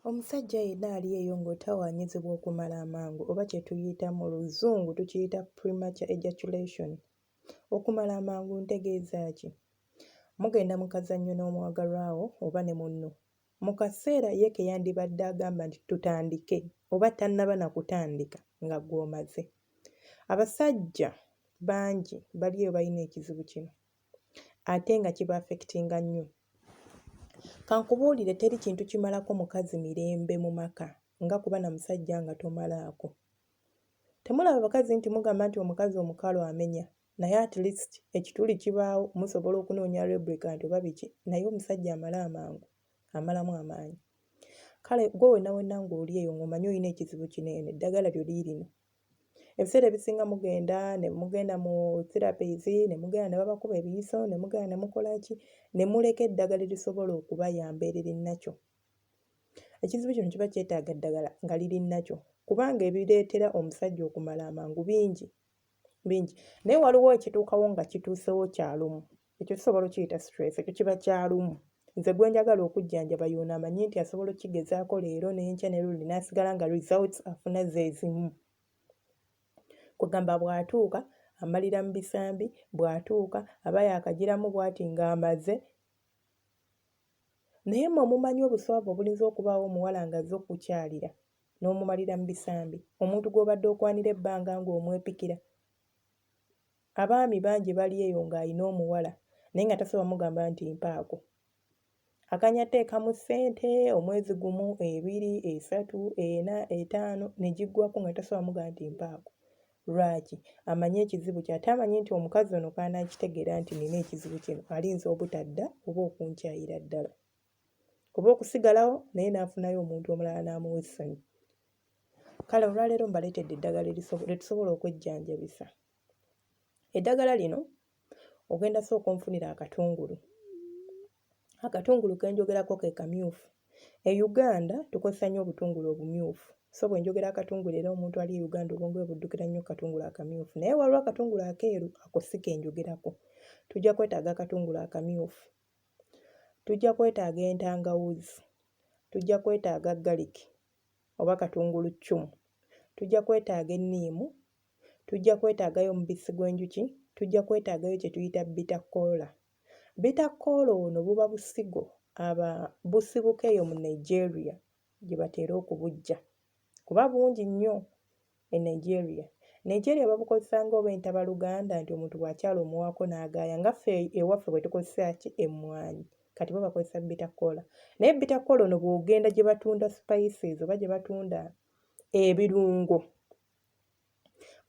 Omusajja yenna ali eyo ng'otawaanyizibwa okumala amangu oba kye tuyita mu Luzungu tukiyita premature ejaculation. Okumala amangu ntegeeza ki? Mugenda mu kazannyo n'omwagalwa wo oba ne munno. Mu kaseera ye ke yandibadde agamba nti tutandike oba tannaba na kutandika nga ggwe omaze. Abasajja bangi bali eyo balina ekizibu kino ate nga kiba-affectinga nnyo. Kankubuulire teri kintu kimalako mukazi mirembe mu maka nga kuba na musajja nga tomalaako. Temulaba bakazi nti mugamba nti omukazi omukalu amenya naye at least ekituli kibaawo musobola okunoonya lubricant oba biki naye omusajja amala amangu amalamu amaanyi. Kale ggwe wenna wenna ng'oli eyo ng'omanyi olina ekizibu kino eno eddagala lyo liirino. Ebiseera ebisinga mugenda ne mugenda mu therapies ne mugenda ne babakuba ebiyiso ne mugenda ne mukola ki ne muleka eddagala erisobola okubayamba eriri nakyo. Ekizibu kino kiba kyetaaga ddagala nga liri nakyo kubanga ebireetera omusajja okumala amangu bingi bingi naye waliwo ekituukawo nga kituusewo kya lumu ekyo tusobola okukiyita stress ekyo kiba kya lumu. Nze gwe njagala okujjanjaba y'ono amanyi nti asobola okukigezaako leero n'enkya ne luli n'asigala nga results afuna ze zimu. Kwegamba bw'atuuka amalira mu bisambi, bw'atuuka aba yaakagiramu bw'ati ng'amaze. Naye mmwe mumanyi obuswavu obuyinza okubaawo omuwala ng'azze okukukyalira n'omumalira mu bisambi, omuntu gw'obadde okwanira ebbanga ng'omwepikira. Abaami bangi bali eyo ng'alina omuwala naye nga tasobola mugamba nti mpaako. Akanya tteekamu ssente omwezi gumu, ebiri, esatu, ena, etaano ne giggwaako nga tasobola mugamba nti mpaako. Lwaki? Amanyi ekizibu kye ate amanyi nti omukazi ono k'anaakitegeera nti nnina ekizibu kino alinza obutadda oba okunkyayira ddala oba okusigalawo naye n'afunayo omuntu omulala n'amuwa essanyu. Kale olwaleero mbaleetedde eddagala lye tusobola okwejjanjabisa. Eddagala lino ogenda sooka onfunire akatungulu. Akatungulu ke njogerako ke kamyufu. E Uganda tukozesa nnyo obutungulu obumyufu. So bwe njogera akatungulu era omuntu ali e Uganda obwongo bwe buddukira nnyo ku katungulu akamyufu. Naye waliwo akatungulu akeeru ako si ke njogerako. Tujja kwetaaga akatungulu akamyufu, tujja kwetaaga entangawuzi, tujja kwetaaga galiki oba katunguluccumu, tujja kwetaaga enniimu, tujja kwetaagayo omubisi gw'enjuki, tujja kwetaagayo kye tuyita bitter kola. Bitter kola ono buba busigo aba busibuka eyo mu Nigeria gye batera okubuggya kuba bungi nnyo e Nigeria. Nigeria babukozesa nga oba entabaluganda nti omuntu bw'akyala omuwaako n'agaaya nga ffe ewaffe bwe tukozesa ki emmwanyi kati bo bakozesa bitter kola. Naye bitter kola ono bw'ogenda gye batunda spices oba gye batunda ebirungo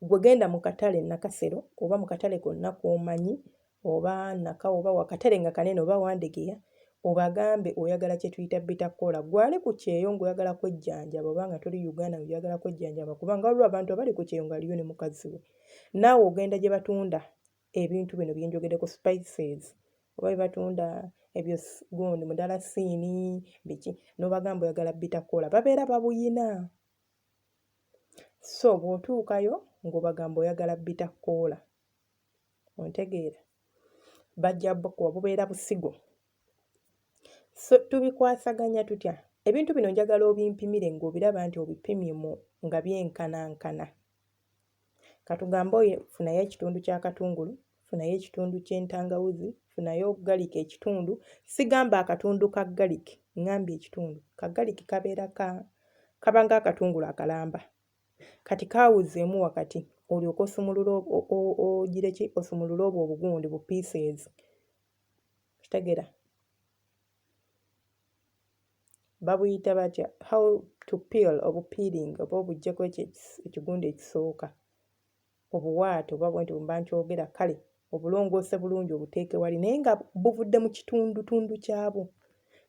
ggwe genda mu katale Nakasero oba mu katale konna k'omanyi oba Nakawa oba wa katale nga kanene oba Wandegeya obagambe oyagala kye tuyita bitter kola. Ggwe ali ku kyeyo ng'oyagala kwejjanjaba oba nga toli Uganda ng'oyagala kwejjanjaba kubanga waliwo abantu abali ku kyeyo ng'aliyo ne mukazi we. Naawe ogenda gye batunda ebintu bino bye njogeddeko spices oba bye batunda ebyo gundi mudalasiini biki n'obagamba oyagala bitter kola babeera babuyina. So bw'otuukayo ng'obagamba oyagala bitter kola ontegeera bajja bukuwa bubeera busigo. So tubikwasaganya tutya? Ebintu bino njagala obimpimire ng'obiraba nti obipimye mu nga byenkanankana. Katugambe oyo funayo ekitundu ky'akatungulu, funayo ekitundu ky'entangawuzi, funayo galiki ekitundu. Sigamba akatundu ka galiki, ŋŋambye ekitundu. Ka galiki kabeera ka kaba ng'akatungulu akalamba. Kati kaawuzeemu wakati olyoke osumulule ogire ki osumulule obwo obugundi bu pieces. Okitegeera? Babuyita batya? How to peel obupeeling oba obuggyeko ekyo ekigundi ekisooka. Obuwaate oba bwe nti bwe mba nkyogera kale obulongoose bulungi obuteeke wali naye nga buvudde mu kitundutundu kyabwo.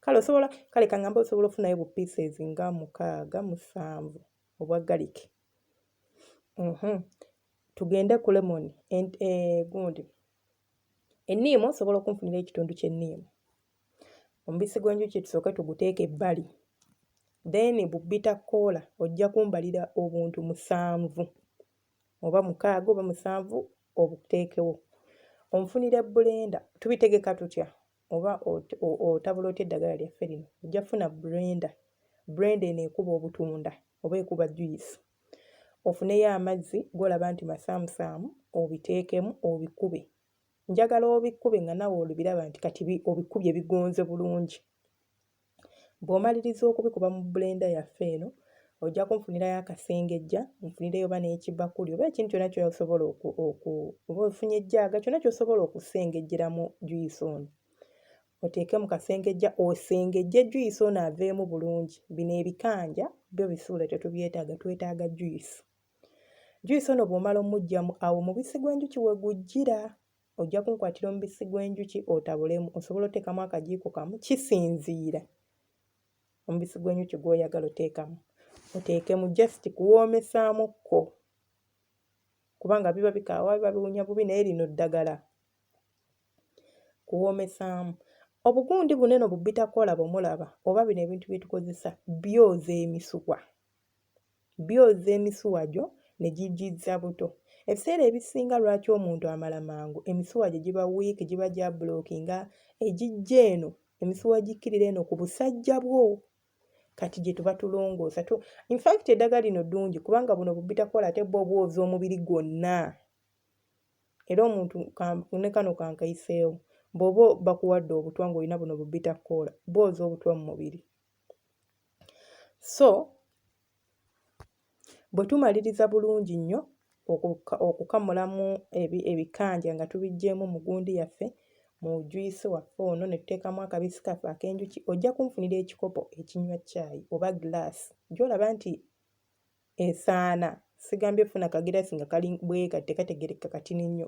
Kale osobola kale ka ŋŋambe osobola okufunayo bu pieces nga mukaaga musanvu obwa galiki. Tugende ku lemon gundi enniimu osobola okunfunira ekitundu ky'enniimu. Omubisi gw'enjuki tusooke tuguteeke ebbali. Then bu bitter kola ojja kumbalira obuntu musanvu oba mukaaga oba musanvu obuteekewo. Onfunire blender tubitegeka tutya oba otabula otya eddagala lyaffe lino? Ojja kufuna blender. Blender eno ekuba obutunda oba ekuba juyisi. Ofuneyo amazzi g'olaba nti masaamusaamu obiteekemu obikube. Njagala obikube nga naawe olubiraba nti kati obikubye bigonze bulungi. Bw'omaliriza okubikuba mu blender yaffe eno, ojja kunfunirayo akasengejja, nfunireyo oba n'ekibakuli oba ekintu kyonna ky'osobola oku oku oba ofunye ejjaaga kyonna ky'osobola okusengejjeramu juyisi ono. Oteeke mu kasengejja osengejje juyisi ono aveemu bulungi. Bino ebikanja byo bisuule tetubyetaaga, twetaaga juyisi. Juyisi ono bw'omala omuggyamu awo omubisi gw'enjuki we gujjira. Ojja kunkwatira omubisi gw'enjuki otabulemu, osobola oteekamu akajiiko kamu kisinziira omubisi gw'enjuki gw'oyagala oteekamu. Oteekemu just kuwoomesaamu kko kubanga biba bikaawa biba biwunya bubi naye lino ddagala kuwoomesaamu. Obugundi buno eno bu bitter kola bwe mulaba oba bino ebintu bye tukozesa byoza emisuwa. Byoza emisuwa gyo ne gigizza buto. Ebiseera ebisinga lwaki omuntu amala mangu emisuwa gye giba wiiki giba gyabulokinga egijja eno emisuwa gikkirira eno ku busajja bwo kati gye tuba tulongoosa. In fact eddagala lino ddungi kubanga buno bu bitter kola ate bwo bwoza omubiri gwonna. Era omuntu ne kano kankayiseewo bw'oba bakuwadde obutwa ng'olina buno bu bitter kola bwoza obutwa mu mubiri. So bwe tumaliriza bulungi nnyo okukamulamu ebikanja nga tubiggyeemu mu gundi yaffe mu juyisi waffe ono ne tuteekamu akabisi kaffe ak'enjuki, ojja kunfunira ekikopo ekinywa caayi oba giraasi gy'olaba nti esaana. Sigambye funa kagiraasi nga kali bwe kati tekategeerekeka katini nnyo.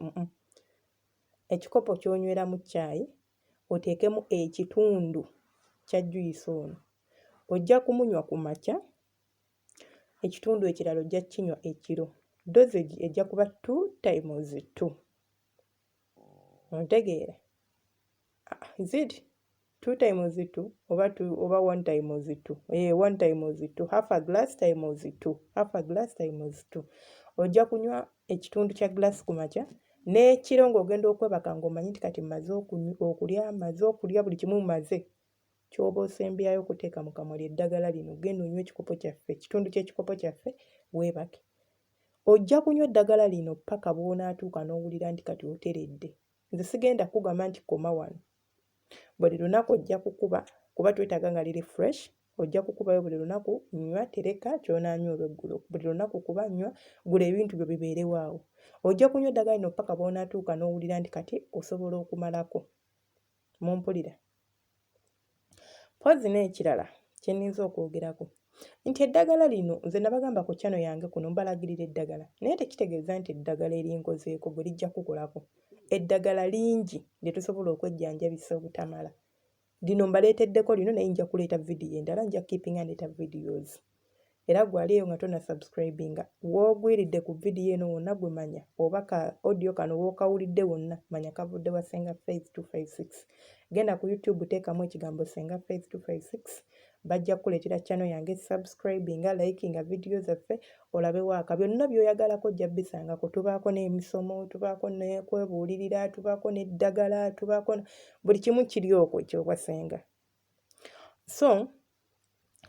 Ekikopo ky'onyweramu caayi oteekemu ekitundu kya juyisi ono. Ojja kumunywa ku makya, ekitundu ekirala ojja kukinywa ekiro. Dosage ejja kuba two times two. Ontegeera? Is it two times two oba two oba one times two? Eh, one times two. Half a glass times two. Half a glass times two. Ojja kunywa ekitundu kya glass ku makya n'ekiro ng'ogenda okwebaka ng'omanyi nti kati mmaze okulya, mmaze okulya buli kimu mmaze. Ky'oba osembyayo okuteeka mu kamwa ly'eddagala lino. Genda onywe ekikopo kyaffe, ekitundu ky'ekikopo kyaffe weebake. Ojja kunywa eddagala lino ppaka bw'onaatuuka n'owulira nti kati oteredde. Nze sigenda kukugamba nti koma wano. Buli lunaku ojja kukuba kuba twetaaga nga liri fresh, ojja kukubayo buli lunaku nywa tereka ky'onaanywa olw'eggulo. Buli lunaku kuba nywa, gula ebintu byo bibeerewo awo. Ojja kunywa eddagala lino ppaka bw'onaatuuka n'owulira nti kati osobola okumalako. Mumpulira? Mpozzi n'ekirala kye nninza okwogerako nti eddagala lino nze nabagamba ku channel yange kuno mbalagirira eddagala naye tekitegeeza nti eddagala erinkozeeko gwe lijja kukolako. Eddagala lingi lye tusobola okwejjanjabisa obutamala. Lino mbaleeteddeko lino naye nja kuleeta vidiyo endala nja keepinga ndeeta videos. Era gwe ali eyo nga tonna subscribinga w'ogwiridde ku vidiyo eno wonna gwe manya oba ka audio kano w'okawulidde wonna manya kavudde wa Ssenga Faith 256. Genda ku YouTube teekamu ekigambo Ssenga Faith 256 bajja kukuleetera channel yange subscribinga likinga vidiyo zaffe olabe waaka byonna by'oyagalako ojja bisangako. Tubaako n'emisomo, tubaako n'ekwebuulirira, tubaako n'eddagala, tubaako buli kimu kiri okwo eky'obwa Ssenga. So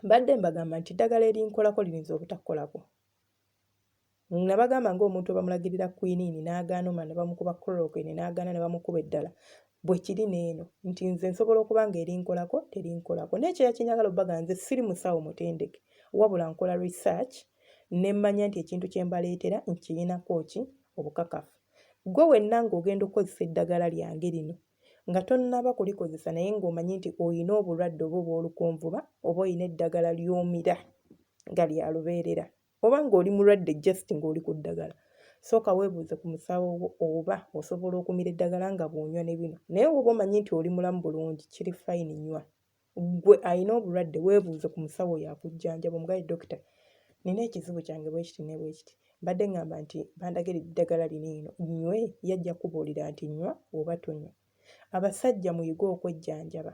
mbadde mbagamba nti eddagala erinkolako liyinza obutakukolako. Nabagamba ng'omuntu bamulagirira quinine n'agaana omulala ne bamukuba chloroquine n'agaana ne bamukuba eddala. Bwe kiri n'eno nti nze nsobola okuba nga erinkolako terinkolako. Naye ekirala kye njagala obbagamba nze siri musawo mutendeke wabula nkola research ne mmanya nti ekintu kye mbaleetera nkiyinako ki obukakafu. Ggwe wenna ng'ogenda okukozesa eddagala lyange lino nga tonnaba kulikozesa naye ng'omanyi nti olina obulwadde oba obw'olukonvuba oba olina eddagala ly'omira nga lya lubeerera oba ng'oli mulwadde just ng'oli ku ddagala, sooka weebuuze ku musawo wo oba osobola okumira eddagala nga bw'onywa ne bino. Naye bw'oba omanyi nti oli mulamu bulungi kiri fine nywa. Ggwe alina obulwadde weebuuze ku musawo oyo akujjanjaba omugambe dokita nnina ekizibu kyange bwe kiti ne bwe kiti mbadde ŋŋamba nti bandagira eddagala lino eno nnywe ye ajja kukubuulira nti nywa oba tonywa. Abasajja muyige okwejjanjaba.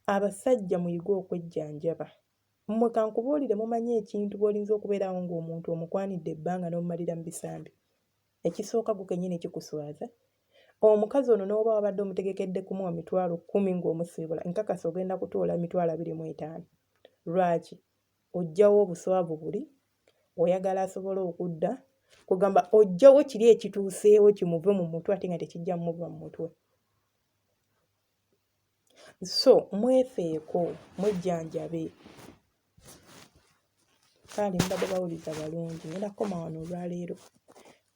Abasajja muyige okwejjanjaba. Mmwe kankubuulire mumanyi ekintu bw'oyinza okubeerawo ng'omuntu omukwanidde ebbanga n'omumalira mu bisambi. Ekisooka ggwe kennyini kikuswaza. Omukazi ono n'oba wabadde omutegekedde kumuwa 100,000 ng'omusiibula nkakasa ogenda kutoola 25,000. Lwaki? Oggyawo obuswavu buli, oyagala asobole okudda, kwegamba oggyawo kiri ekituuseewo kimuve mu mutwe ate nga tekijja muva mu mutwe. So mwefeeko, mwejjanjabe. Kale mubadde bawuliza balungi, ngenda kukoma wano olwaleero.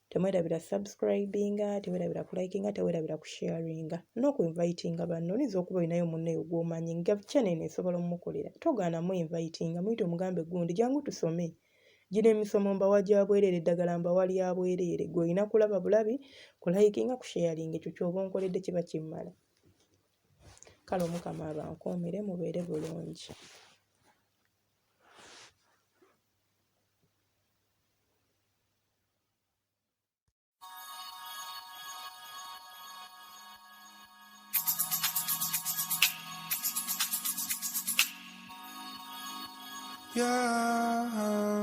Temwerabira subscribinga, tewerabira kulikinga, tewerabira kusharinga n'okuinvitinga banno. Oyinza okuba olinayo munno eyo gw'omanyi nga channel eno esobola omukolera, togaana muinvitinga, muyite omugambe gundi jangu tusome. Gino emisomo mbawa gya bwereere, eddagala mbawa lya bwereere. Gwe olina kulaba bulabi, kulikinga, kusharinga, ekyo ky'oba onkoledde kiba kimmala. Kale Omukama abankuumire mubeere bulungi. Yeah.